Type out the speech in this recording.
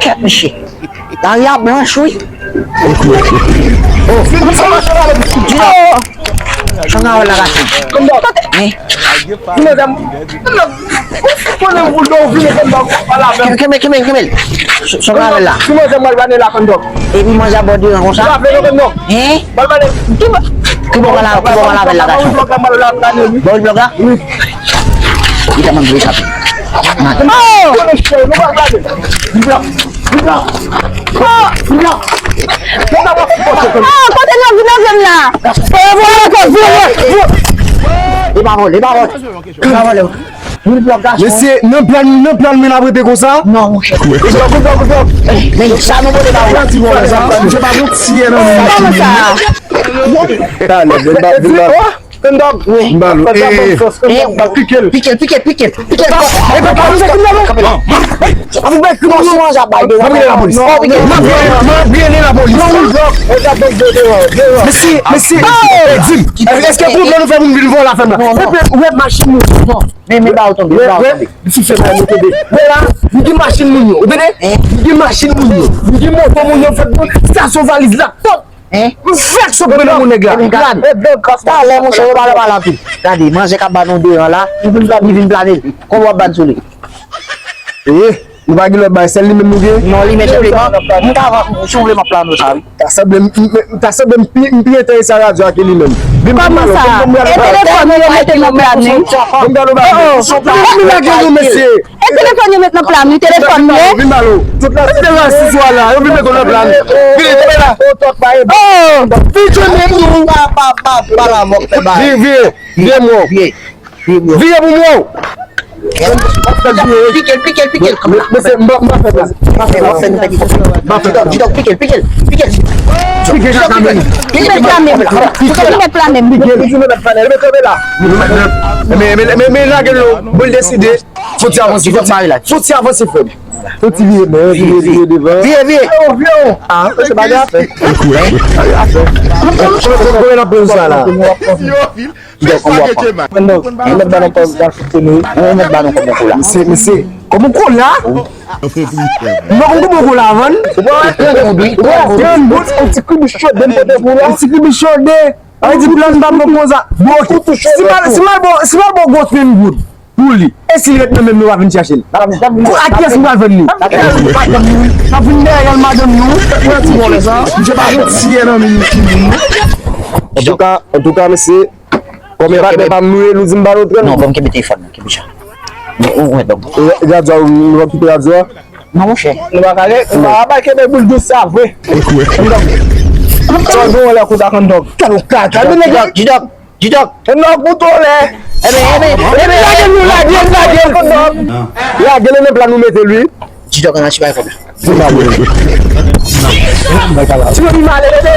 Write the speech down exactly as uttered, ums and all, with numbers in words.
Kèt mesye. Lari a blanch, wi. Oh. Jan Rawèl la gason. Hein? Kenbe, kenbe, kenbe. Jan Rawèl la. Epi manzè abòde an konsa. Hein? Ki bò w pral, ki bò w pral avè l la gason? Bò w blòk la? Wi. Li tèlman vle chape. Oh! Oh! Kote nou vin avè m la? Li pa vòlè, li pa vòlè. Li pa vòlè. Mesye, nan plan, nan plan men ap rete konsa? Non, monchè. Men sa nou pote ba ou. Misye pa gon tiyè nan men. Kòman sa? Talè, men ba vin ba. Kondòg. M ba l. Eh, pike l, pike l, pike l, pike l. Pike l. Epa, pa nou se kounye a, non. Avèk mwen, kòman sa bay de. M ap rele lapolis. M ap rele lapolis. Mesye, mesye, eh, di m, èske pwoblèm nou fè pou m vin vòlè afè m la? Epi, ou wè machin nou. Men, men, ba ou tonbe, ba ou tonbe. Sou fè bay nou tonbe. Wè la, m gen machin moun yo, ou tande? M gen machin moun yo. M gen moto moun yo, fèt bon, stasyon valiz la, tout. Hein? M fèk sou pran nan moun nèg la. Gad. Talè, monchè, yo pa pale anpil. Gade, manzè k ap ba nou deran la, li vin plane l. Konbyen w ap ba n sou li? Eh, nou pa gen lòt bagay, sèl li menm nou gen? Non, li menm senpleman. M ka vann, si w vle, m ap plane w sa, wi. Ta sanble m, m, m, ta sanble m pi, m pi enterese a radyo a ke li menm. Kòman sa? E telefòn yo mete nan plan wi? Vin ba nou bagay. Oh, oh. Vin lage nou, mesye. E telefòn yo met nan plan wi, telefòn mwen. Vin ba nou. Tout la se rasis ou a la, yo vin mete w nan plan. Vin, vin la. Oh, vin jwenn nou. Pa, pa, pa, pa la mò fè bay. Vin, vin. Vire mwen. Vire pou mwen. Pike l, pike l, pike l. Mesye, m pa, m pa fè plas. M pa fè plas. Didòk, Didòk, pike l, pike l, pike l. Pike l, pike l. Li met plan menm. Li met plan menm. Pike l. Li met plan menm. Li met kanpe la. Men, men, men, men, lage l non. Bon, l deside. Fò ti avanse, fò ti, fò ti avanse, frè m. Fò ti vire, men, vire, vire devan. Vire, vire. Ah, se bagay. Kòman n ap pran sa la? Kòman n ap pran sa la? Ou mèt ba nou kòb pou la. Mesye, mesye. Kòman kola? Mwen konn kòman kola vann. Ou pa wè trant goud, wi. Trant goud, yon ti kribi chode m pote pou la. Yon ti kribi chode. An di plan pa bon konsa. Bon, si mal, si mal bon, si mal bon gwo trant goud pou li. E si l ret nan men m, nou pa vin chache l. Pou a kiyès nou pral vann li? N ap vin dèyè l, madanm nou. Pran ti vòlè sa. Misye pa gen tiyè nan men li. Antouka, antouka, mesye. Kòm e patnè pa m nou ye, nou di m ba nou trant. Non, ban m kenbe telefòn nan, kenbe chan. Men, ou, ou, ou, ou. E, radyo a, nou va kite radyo a? Non, monchè. Nou pa kale, nou pa kale kenbe boul dous sa vre. Sa w gen lè konsa kondòg. Kòman w ka, kòman w ka, Didòk, Didòk. Kondòg pou tolè. Enben, enben, enben. Lage nou, lage, lage kondòg. Lage l nan plan nou mete l wi. Didòk an achi bay kòb la. Ti mami male, tande.